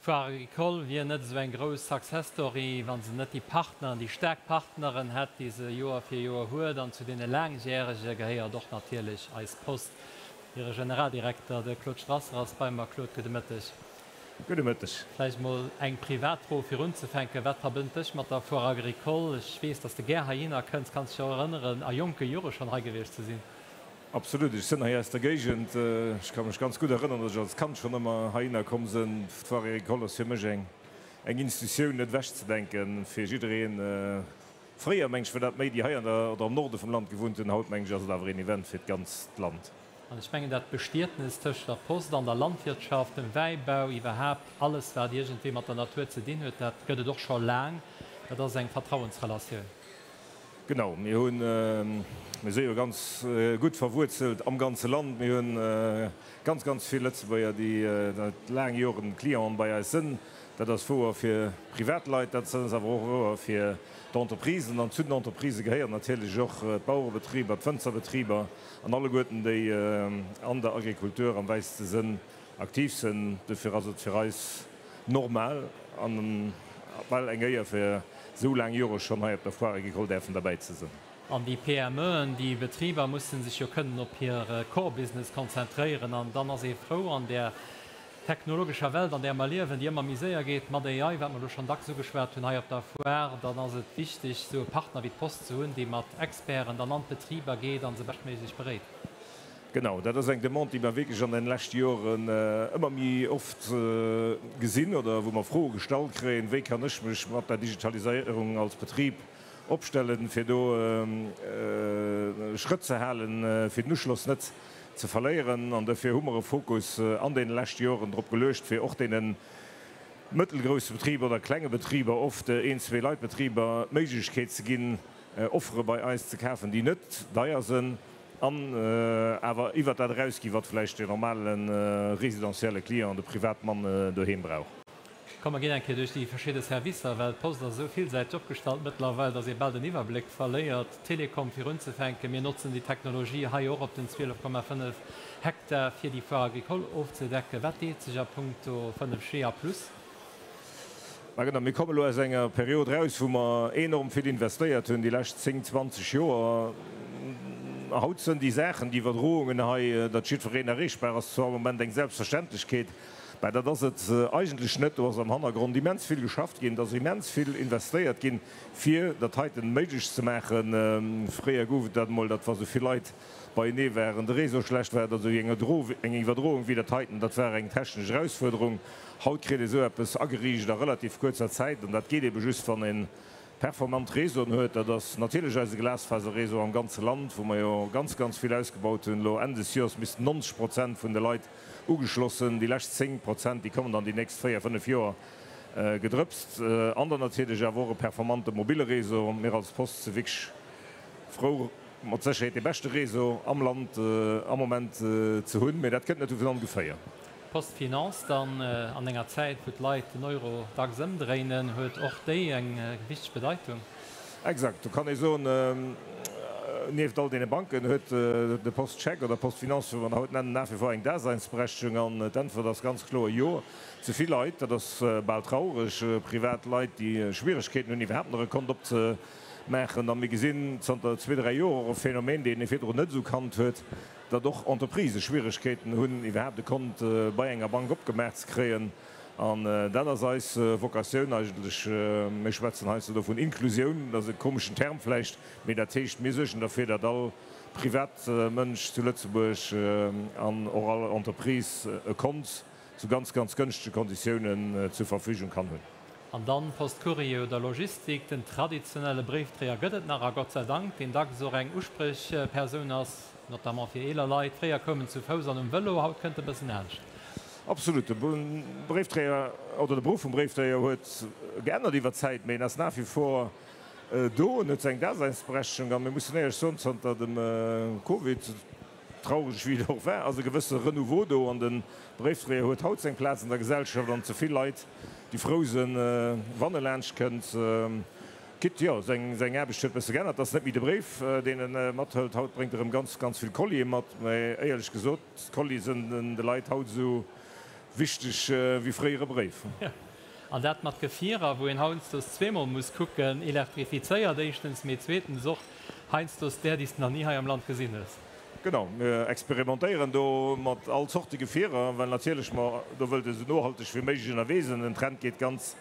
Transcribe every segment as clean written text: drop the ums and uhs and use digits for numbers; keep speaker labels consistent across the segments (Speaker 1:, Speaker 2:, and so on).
Speaker 1: D'Foire Agricole wier net esou eng grouss Success Story, wa se net déi Partneren, déi staark Partneren hätt, déi se Joer fir Joer huet. An zu deene laangjärege gehéiert och natierlech eis Post. Hire Generaldirekter, de Claude Strasser, ass bei mer. Claude, gudde Mëtteg.
Speaker 2: Gudde Mëtteg.
Speaker 1: Vläicht mol eng privat Fro fir unzefänken, Wat verbënnt dech mat der Foire Agricole? Ech weess, dass de gär heihinner kënns. Kanns dech och erënneren, a jonke Jore schonn hei gewiescht ze sinn?
Speaker 2: Absolut, ech sënn hei aus der Géigend. Ech ka mech ganz gutt erënnern, datt ech als Kand schonn ëmmer heihinner komm sënn. D'Foire Agricole ass fir mech eng eng Institutioun, net ewechzedenken fir jiddereen. Fréier, meng ech, war dat méi déi hei an der oder am Norde vum Land gewunnt hunn. Haut, meng ech, ass et awer een Event fir d'ganzt Land.
Speaker 1: An ech mengen, dat Bestietnes tëscht der Post an der Landwirtschaft, dem Wäibau, iwwerhaapt alles wat iergendwéi mat der Natur ze dinn huet, dat gëtt et och scho laang. Dat ass eng Vertrauensrelatioun.
Speaker 2: Genau, mir hunn, mir si jo ganz gutt verwuerzelt am ganze Land. Mir hunn ganz, ganz vill Lëtzebuerger, déi säit laang Joren Clienten bei eis sënn. Dat ass wouer fir Privatleit, dat ass awer och wouer fir d'Entreprisen. An zu den Entreprisë gehéieren natierlech och d'Bauerebetriber, d'Wënzerbetriber an alleguerten déi an der Agrikultur am wäitste Sënn aktiv sënn. Dofir ass et fir eis normal an well eng Éier fir esou laang Jore schonn hei op der Foire Agricole däerfen derbäi ze sënn.
Speaker 1: An déi PMEen, déi Betriber musse sech jo kënnen op hire Core Business konzentréieren an dann ass ee frou an där technologescher Welt an där mer liewen, déi ëmmer méi séier geet, mat AI, wat mer elo schonn dacks ugeschwat hunn hei op der Foire, dann ass et wichteg esou e Partner wéi d'Post ze hunn, dee mat Experten dann an d'Betriber geet a se beschtméiglech beréit.
Speaker 2: Genau, dat ass eng Demande, déi mer wierklech an den leschte Joren ëmmer méi oft gesinn oder wou mer Froe gestallt kréien, Wéi kann ech mech mat der Digitaliséierung als Betrib opstellen, fir do Schrëtt ze halen, fir den Uschloss net ze verléieren? An dofir hu mer e Fokus an deene leschte Joren drop geluecht, fir och deene mëttelgrousse Betriber oder klenge Betriber, oft Een-Zwee-Leit-Betriber, d'Méiglechkeet ze ginn, Offere bei eis ze kafen, déi net deier sënn an awer iwwert dat erausginn, wat vläicht de normale residentielle Client, de Privatmann doheem brauch.
Speaker 1: Komm, mer ginn eng Kéier duerch déi verschidde Servicer, well d'Post ass esou villsäiteg opgestallt mëttlerweil, dass ee bal den Iwwerbléck verléiert. Telekom fir unzefänken, mir notzen déi Technologie hei och op den 12,5 Hektar, fir déi Foire agricole ofzedecken. Wat deet sech a punkto 5G a plus?
Speaker 2: Ma genau, mir kommen elo aus enger Period eraus, wou mer enorm vill investéiert hunn déi lescht 10, 20 Joer. Haut sënn déi Saachen, déi Iwwerdroungen hei, datt jiddwereen erreechbar ass, zwar am Moment eng Selbstverständlechkeet, mä dat ass et eigentlech net. Do ass am Hannergrond immens vill geschafft ginn, et ass immens vill investéiert ginn, fir dat heiten méiglech ze maachen. Fréier gouf et dat emol, datt wa sou vill Leit beienee waren, de Réseau schlecht war, datt esou eng Iwwerdroung wéi dat heiten, dat war eng technesch Erausfuerderung. Haut kritt ee sou eppes ageriicht a relativ kuerzer Zäit an dat geet ebe just, wann ee performant Réseauen huet. Dat ass natierlech eise Glasfaserréseau am ganze Land, wou mer jo ganz, ganz vill ausgebaut hunn. Elo Enn des Joers missten 90 Prozent vun de Leit ugeschloss sinn. Déi lescht 10 Prozent, déi kommen dann déi nächst véier, fënnef Joer gedrëpst. An dann natierlech awer och e performante mobile Réseau. Mir als Post si wierklech frou, mat Sécherheet dee beschte Réseau am Land am Moment ze hunn, mee dat kënnt net vun ongeféier.
Speaker 1: D'Post Finance dann, an enger Zäit wou d'Leit den Euro dacks ëmdréinen, huet och déi eng wichteg Bedeitung.
Speaker 2: Exakt, do kann ee soen, nieft all deene Banken huet de Post Chèque oder Post Finance, wéi mer en haut nennen, nach wie vor eng Daseinsberechtigung. An d'Äntwert ass ganz kloer jo. Ze vill Leit, dat ass bal traureg, privat Leit, déi Schwieregkeeten hunn, iwwerhaapt nach e Kont opze. Maachen. A mir gesinn zanter zwee, dräi Joer och e Phänomen, deen ee virdrun net esou kannt huet, datt och Entreprisë Schwieregkeeten hunn, iwwerhaapt e Kont bei enger Bank opgemaach ze kréien. An dat ass eis Vocatioun eigentlech. Mir schwätzen heiansdo do vun Inklusioun, dat ass e komeschen Term vläicht, mee dat heescht, mir suergen derfir, datt all Privatmënsch zu Lëtzebuerg an och all Entreprise e Kont zu ganz, ganz gënschtege Konditiounen zur Verfügung kann hunn.
Speaker 1: An dann Post, Courrier oder Logistik, den traditionelle Bréifdréier gëtt et nach, a Gott sei Dank, deen dacks och eng Uspriechpersoun ass, notamment fir eeler Leit. Fréier koum en zu Fouss an um Vëlo, haut kënnt e bëssen anescht.
Speaker 2: Absolut, de Bréifdréier oder de Beruff vum Bréifdréier huet geännert iwwer d'Zäit, mee en ass nach wie vor do, en huet seng Daseinsberechtegung. A mir mussen éierlech soen, zanter dem Covid, Traureg wéi et och war, ass e gewësse Renouveau do an de Bréifdréier huet haut seng Plaz an der Gesellschaft an ze vill Leit, déi frou sënn, wann e laanscht kënnt. Quitte, jo, seng Aarbecht huet bësse geännert, et ass net méi de Bréif, deen e mathëlt, haut bréngt e rëm ganz, ganz vill Collië mat. Mä éierlech gesot, d'Collië sënn de Leit haut esou. wichteg wéi fréier e Bréif.
Speaker 1: An dat mat Gefierer, wou een heiansdos zweemol muss kucken, elektrifizéiert éischtens, mee zweetens och heiansdos där, déi s de nach ni hei am Land gesinn hues.
Speaker 2: Genau, mir experimentéieren do mat all Zorte Gefierer, well natierlech mer do wëllt esou nohalteg wéi méiglech ënnerwee sinn. Den Trend geet ganz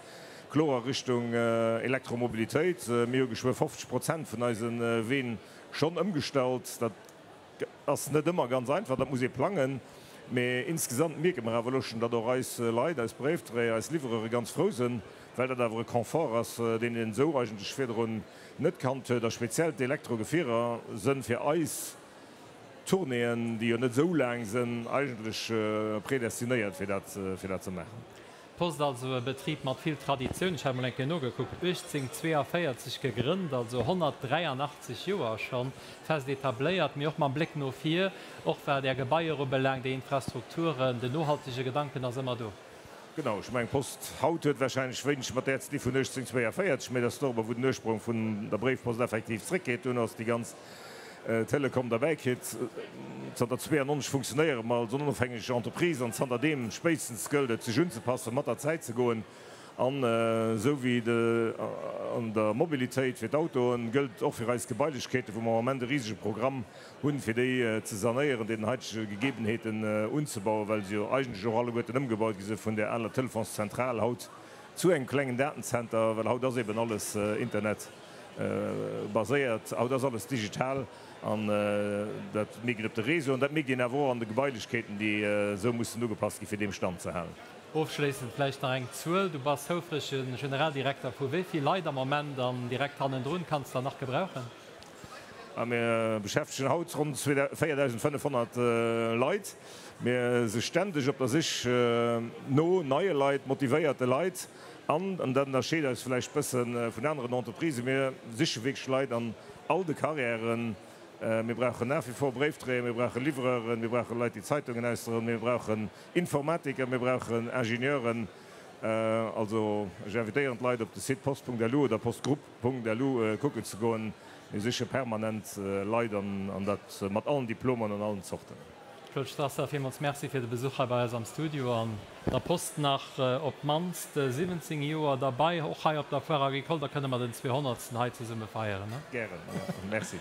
Speaker 2: kloer a Richtung Elektromobilitéit. Mir hu geschwë 50 Prozent vun eise Ween schonn ëmgestallt. Dat ass net ëmmer ganz einfach, dat muss ee plangen. Mee insgesamt mierke mer awer elo schonn, datt och eis Leit, eis Bréifdréier, eis Livreure ganz frou sinn, well dat awer e Confort ass, deen een esou eigentlech virdrun net kannt huet. A speziell d'Elektrogefierer sënn fir eis Tournéeën, déi jo net esou laang sënn, eigentlech predestinéiert fir dat, fir dat ze maachen.
Speaker 1: D'Post also e Betrib mat vill Traditioun, ech hat mol eng Kéier nogekuckt, 1842 gegrënnt, also 183 Joer schonn, fest etabléiert, mee och mam Bléck no vir, och wat Är Gebaier ubelaangt, Är Infrastrukturen, den nohaltege Gedanken ass ëmmer do.
Speaker 2: Genau, ech mengen d'Post haut huet wahrscheinlech wéineg mat där ze di vun 1842, mee dat ass dorobber wou den Ursprong vun der Bréifpost effektiv zréckgeet. Duerno ass déi ganz Telekom derbäi kritt. Zanter 92 funktionéiere mer als onofhängeg Entreprise an zanter deem spéitstens gëllt et sech unzepassen, mat der Zäit ze goen. An esou wéi an der Mobilitéit fir d'Autoen, gëllt och fir eis Gebailechkeeten, wou mer am Ament e risege Programm hunn, fir déi ze sanéieren, den haitege Gegebenheeten unzebauen, well se jo eigentlech och alleguerten ëmgebaut gi sinn vun där aler Telefonszentral haut zu engem klengen Datenzenter, well haut ass eben alles Internet. Baséiert. Haut ass alles digital an dat mierkt een op de Réseauen, dat mierkt een awer och an de Gebailechkeeten, déi esou mussen ugepasst gi fir deem Stand ze halen.
Speaker 1: Ofschléissend vläicht nach eng Zuel, Du bass houfrege Generaldirekter vu wéi vill Leit am Moment an direkt hannendrun kanns der nach gebrauchen?
Speaker 2: Mir beschäftegen haut ronn 4.500 Leit. Mir si ständeg op der Sich no neie Leit, motivéierte Leit. An, an dat ënnerscheet eis vläicht bësse vun aneren Entreprisen, mir siche wierklech Leit an all de Carrièren. Mir brauchen nach wie vor Bréifdréier, mir brauche Livreuren, mir brauche Leit, déi Zeitungen ausdroen, mir brauchen Informatiker, mir brauchen Ingenieuren. Also ech invitéieren d'Leit, op de Site post.lu oder postgroup.lu kucken ze goen. Mir siche permanent Leit an dat mat allen Diplomen an allen Zorten.
Speaker 1: Claude Strasser, villmools Merci fir de Besuch hei bei eis am Studio an der Post. Nach op d'mannst 17 Joer derbei, och hei op der Foire Agricole, da kënne mer den 200. Hei zesumme feieren.
Speaker 2: Gären, jo. Merci.